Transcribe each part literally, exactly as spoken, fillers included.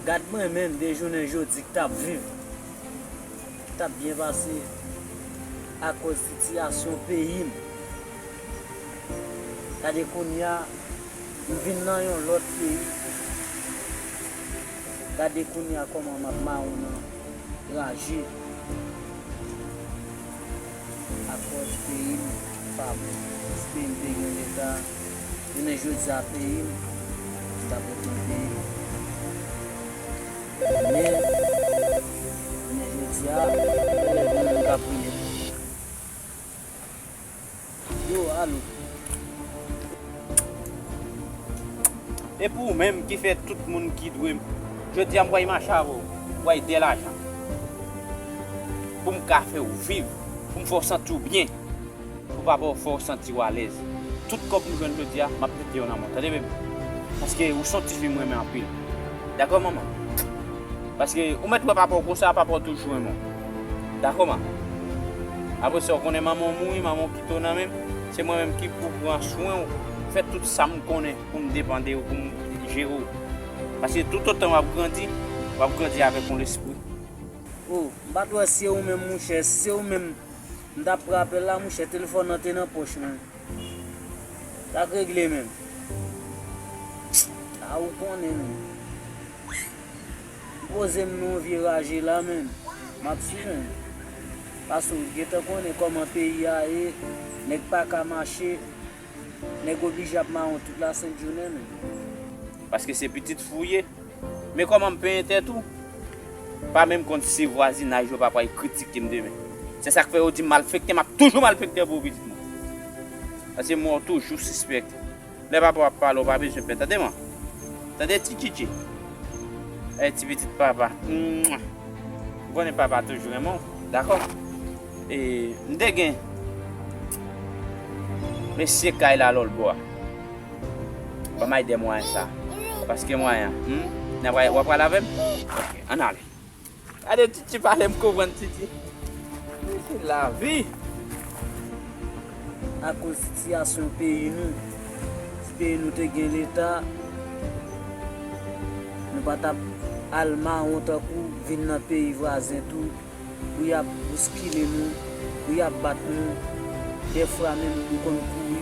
Gad mwen menm de jounen jodi k t ap viv, k t ap byen pase akòz sitiyasyon peyi m. Gade kounye a, m vin nan yon lòt peyi. Gade kounye a kòman m ap mawon nan raje. Akòz peyi m pa bon. Si peyi m te gen leta, jounen jodi a peyi m, m t ap retounen peyi m. Men, jounen jodi a, ou wè gen moun k ap priye. Yo, alo. E pou ou menm ki fè tout moun ki dwe m, jodi a m pral mache avè w, m pral de lajan. Pou m ka fè w viv, pou m fè w santi w byen, pou papa w fè w santi w alèz. Tout kòb m jwenn jodi a, m ap mete yo nan men w, tande bebe? Paske ou se yon tifi m renmen anpil. Dakò, manman? Paske ou mèt wè papa w konsa, papa w toujou renmen w. Dakò, man? Apre sa, ou konnen manman w mouri, manman w kite w nan men m. Se mwen menm ki pou pran swen w, fè tout sa m konnen pou m depann de ou, pou m jere w. Paske toutotan w ap grandi, w ap grandi avèk yon lespri. O, m pa t wè si se ou menm, mouchè, si se ou menm, m t ap pran apèl la, mouchè, telefòn nan te nan pòch mwen. Sa k regle menm? A, ou konnen menm. M poze m nan yon vye raje la menm. M ap swiv menm. Paske w gentan konnen kòman peyi a ye, nèg pa ka mache, nèg oblije ap mawon tout lasent jounen menm. Paske se pitit fou w ye. Men kòman m penyen tèt ou? Pa menm konn si vwazinaj yo pa pral kritike m demen. Se sa k fè yo di m malfektè, m ap toujou malfektè pou pitit mwen. Paske mwen w toujou sispèk. Lè papa w ap pale, w pa bezwen pè. Tande, man? Tande, ti Tchitchi? Ey, ti pitit papa. Mwah. M konnen papa toujou renmen w. Dakò? E, m te gen mesye kay la lòt bò a. Ban m ede mwayen sa. Paske mwayen an, hmm? N ap pral, w ap pral avè m? Ok, ann ale. Gade Tchitchi pale, m konprann Tchitchi. Lavi. Akoz sitiyasyon peyi nou, si peyi nou te gen leta, nou pa t ap al mawon tankou vin nan peyi vwazen tou. Pou y ap bouskile nou, pou y ap bat nou. Dèfwa menm nou konn kouri,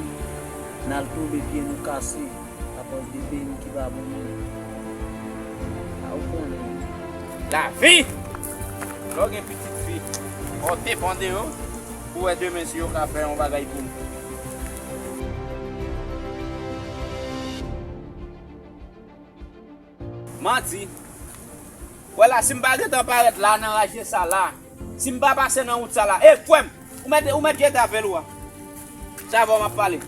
n al tonbe pye nou kase, akoz de peyi n ki pa bon menm. A, ou konnen. Lavi! Lè w gen pitit fi, fò w depann de yo, pou w wè demen si yo ka fè yon bagay pou nou. Manti. Wè la, si m pa gentan parèt la nan raje sa la, si m pa pase nan wout sa la, e frè m, ou mèt, ou mèt gentan avè l ou a. Sa avè w m ap pale.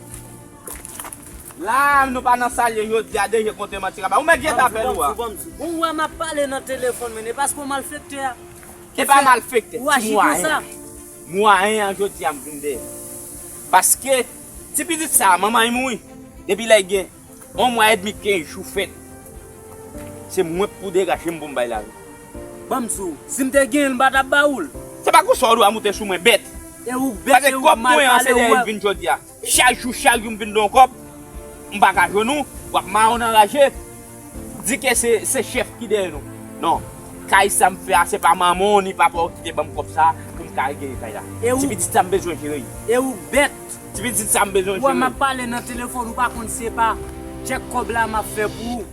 La, nou pa nan salye jodi a, deje konte manti kaba. Ou mèt gentan avè l ou a. Ou wè m ap pale nan telefòn, men e paske w malfektè a. E pa malfektè, ti mwayen. Mwayen an jodi a m vin dèyè. Paske, ti pitit sa, manman l mouri. Depi lè l gen yon mwa edmi, kenz jou fèt. Se mwen k pou degaje m pou m bay lajan. Ban m di w, si m te genyen l, m pa t ap ba ou l. Se pa konsa w dwe moute sou mwen, bèt. E ou k bèt, e ou k mal pale, ou wè. Paske kòb mwen an, se dèyè l vin jodi a. Chak jou, chak jou m vin gen yon kòb, m pa ka jwenn ou, w ap mawon nan raje. Di ke se, se chèf ki dèyè nou. Non. Kay sa m fè a, se pa manman w ni papa w ki te ban m kòb sa pou m ka regere kay la. E ou, ti pitit sa m bezwen jere. E ou bèt. Ti pitit sa m bezwen jere. Ou wè m ap pale nan telefòn, ou pa konn se pa tchèk kòb la m ap fè pou ou.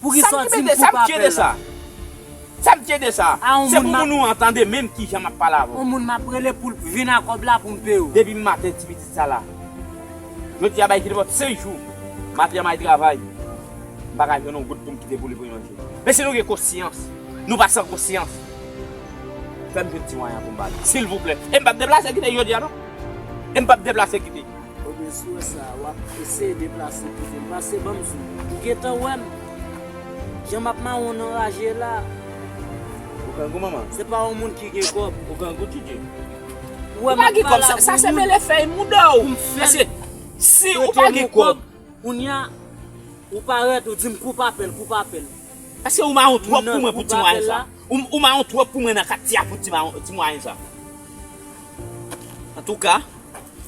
Poukisa w di m koupe apèl la? Sa m tye de sa? Se pou moun ou an tande menm kijan m ap pale avè w. Yon moun m ap rele pou l vin ak kòb la pou m peye w. Depi maten ti pitit sa la. Jodi a bay ki nenpòt senk jou. Maten an m al travay. M pa ka jwenn yon goud pou m kite pou li pou l manje. Men si nou gen konsyans, nou pa san konsyans. Fè m jwenn ti mwayen pou m ba li. Silvouplè. E m p ap deplase kite jodi a non. E m p ap deplase kite. Ebyen, si w wè sa, w ap eseye deplase kite l. Paske ban m di w, ou gentan wè m. Jan m ap mawon nan raje la. Ou grangou, manman. Se pa yon moun ki gen kòb. Ou grangou, Tchitchi. Ou wè m ap pale ak yon moun pou m fè l. Ou pa gen kòb, sa, sa se mele fèy mouda w. Paske si ou pa gen kòb, kounye a, ou parèt, ou di m koupe apèl, koupe apèl. Paske ou mawon twòp pou mwen pou ti mwayen sa. Ou, ou mawon twòp pou mwen nan katye a pou ti mawon, ti mwayen sa. Antouka,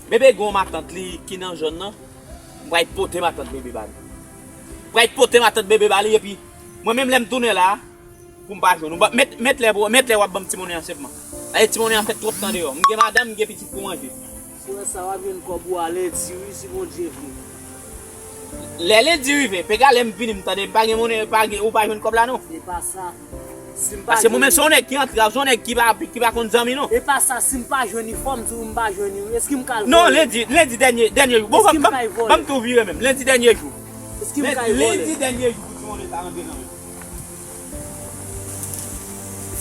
bebe gen yon matant li ki nan zòn nan. M pral pote matant bebe ba li. M pral pote matant bebe ba li epi Mwen menm lè m tounen la, pou m pa jwenn ou. Ba- Met, met lè, pou- met lè w ap ban m ti monnen an senpman. Aye ti monnen an fè twòp tan deyò. M gen madanm, m gen pitit pou manje. Si w wè sa, w ap jwenn kòb ou a lendi, wi, si Bondye vle. Lè lendi rive, pega lè m vini, m tande m pa gen monnen, pa gen, ou pa jwenn kòb la non. E pa sa. Si m pa Paske mwen menm jwenn se yon nèg ki antre, se yon nèg ki pa, ki pa konn zanmi non. E pa sa, si m pa jwenn li, fò m di w m pa jwenn li, wi. Èske m ka al Non, vòlè? Lendi, lendi dènye, dènye jou. Bon, Èske m ban, ka al vòlè? Ban m tou vire menm. Lendi dènye jou. Èske m ka al vòlè? Lendi dènye jou pou ti monnen sa rantre nan men.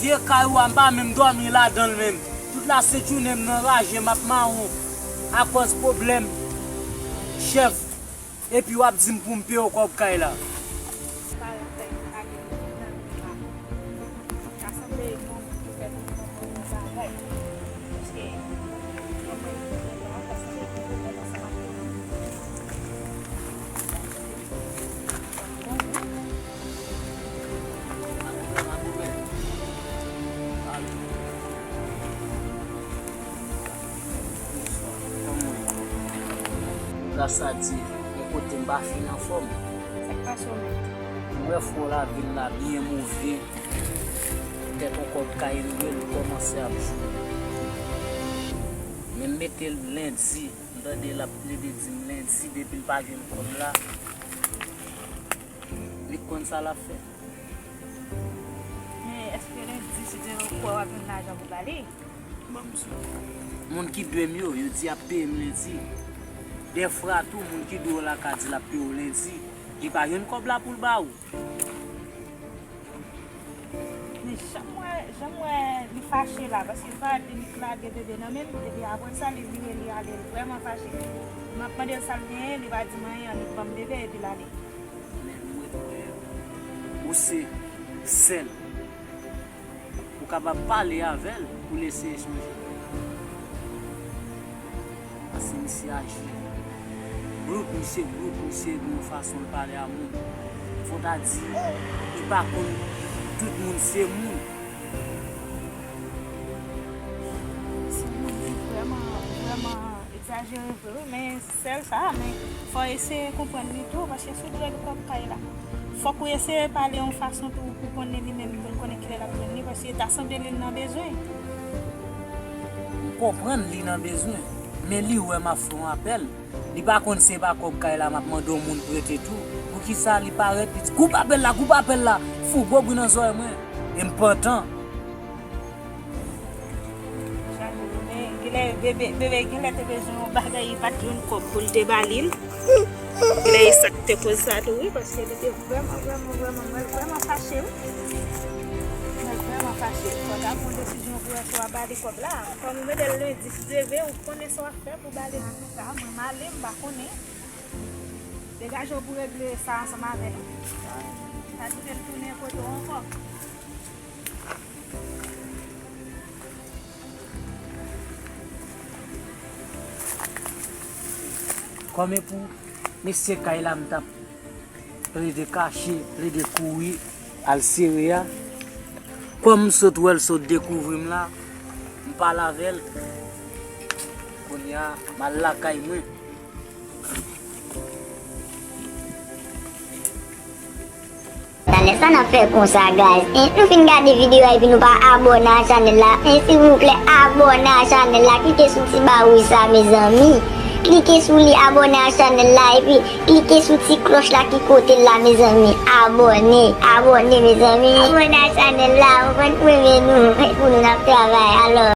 Vye kay ou a, m pa menm dòmi ladan l menm. Tout lasent jounen m nan raje, m ap mawon akòz pwoblèm chèf. Epi w ap di m pou m peye w kòb kay la. Gras a Dye, yon kote m pa fin anfòm. Sa k pase w menm? M wè fò lavil la byen move. Poutèt yon kòb kay m jwenn, m kòmanse ap joure. Men m mete l lendi, m tande l ap plede di m lendi, depi l pa jwenn kòb la, li konn sa l ap fè. Men èske lendi, si Dye vle, ou kwè w ap jwenn lajan pou ba li? Ban m di w. Moun ki dwe m yo, yo di y ap peye m lendi. Dèfwa tou, moun ki dwe w la ka di l ap peye w lendi. Li pa jwenn kòb la pou l ba ou. Men jan m wè, jan m wè li fache la, paske l parèt li lage bebe nan men l, epi apre sa, li vire, li ale, l vrèman fache. M ap mande l sa l genyen, li pa di m anyen, li ban m bebe, epi l ale. Men mwen kwè ou se sèl. Ou kapab pale avè l pou l eseye chanje. Paske misye aji brut, misye brut, misye gen yon fason l pale a moun. Fò ta di, li pa konn tout moun se moun. Se moun ki vrèman, vrèman egzajere vre wi, men sèl sa, men fò w eseye konprann li tou, paske si w dwe l kòb kay la, fòk ou eseye pale yon fason tou pou konnen li menm, pou l konnen kilè l ap jwenn li, paske ta sanble li nan bezwen. M konprann li nan bezwen, men li wè m ap fè yon apèl. Li pa konn se pa kòb kay la m ap mande yon moun prete tou. Poukisa li parèt, li di, "Koupe apèl la, koupe apèl la!" Fou gwo bri nan zòrèy mwen. E m pantan. Chak jou, men genlè bebe, bebe genlè te bezwen yon bagay, li pa t jwenn kòb pou l te ba li l. Genlè e sa k te koz sa tou, wi, paske li te vrèman, vrèman, vrèman, vrèman, vrèman fache, wi. Mwen vrèman fache. Fò ta pran desizyon pou wè si w a ba li kòb la. Kòm ou mete l lendi, si Dye vle, ou konnen sa w ap fè pou ba li sa. Mwen m ale, m pa konnen. Degaje w pou regle sa ansanm avè l. Pa kite l tounen kote w ankò. Kòm e pou mesye kay la m t ap plede kache, plede kouri al sere a. Kòm m sot wè l sot dekouvri m la, m pale avè l. Kounye a, m al lakay mwen. Talè sa n ap fè konsa, guys. En, nou fin gade videyo a epi nou pa abòne a chanèl la. En, silvouplè, abòne a chanèl la. Klike sou ti ba wouj sa, mezanmi. Klike sou li, abòne a chanèl la, epi klike sou ti klòch la ki kote l la, mezanmi. Abòne, abòne, mezanmi. Abòne a chanèl la, ou konn, pou renmen nou, pou nou n ap travay. Alò.